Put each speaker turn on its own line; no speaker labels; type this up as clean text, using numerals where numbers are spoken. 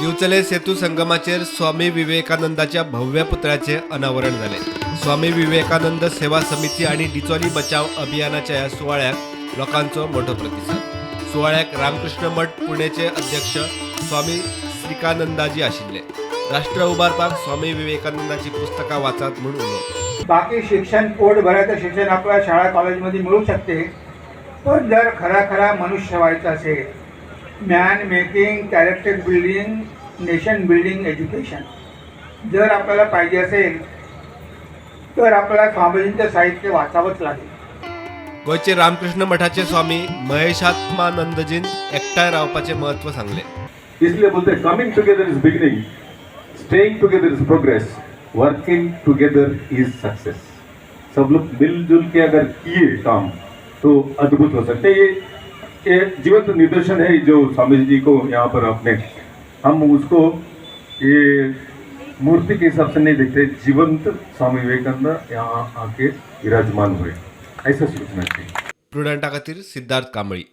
दिवचले सेतू संगमाचेर स्वामी विवेकानंदाच्या भव्य पुतळ्याचे अनावरण जालें. स्वामी विवेकानंद सेवा समिती आनी डिचोली बचाव अभियानाच्या ह्या सुवाळ्याक लोकांचो मोठो प्रतिसाद. सुवाळ्याक रामकृष्ण मठ पुणेचे अध्यक्ष स्वामी श्रीकानंदाजी आशिल्ले. राष्ट्र उबारपाक स्वामी विवेकानंदाची पुस्तकां वाचात म्हूण उलोवप.
बाकी शिक्षण, पोट भरायचं शिक्षण आपल्या शाळा कॉलेजमध्ये मिळू शकते, पण जर खरा खरा मनुष्य व्हायचा असेल, man making, character building, nation building education जर आपल्याला पाहिजे असेल, तर आपल्याला स्वामीजींचं साहित्य वाचावंच लागेल.
गोंयचे रामकृष्ण मठाचे स्वामी महेशात्मानंदजीन एकठांय रावपाचें म्हत्व सांगलें.
इसलिए बोलते हैं, coming together is beginning, staying together is progress, working together is success. सब लोग मिलजुल के अगर किए काम तो अद्भुत हो सकते हैं. ये जीवंत निदर्शन है जो स्वामी जी को यहाँ पर अपने हम उसको ये मूर्ति के हिसाब से नहीं देखते. जीवंत स्वामी विवेकानंद यहाँ आके विराजमान हुए, ऐसा सोचना चाहिए.
प्रुडंटा खातीर सिद्धार्थ कांबळी.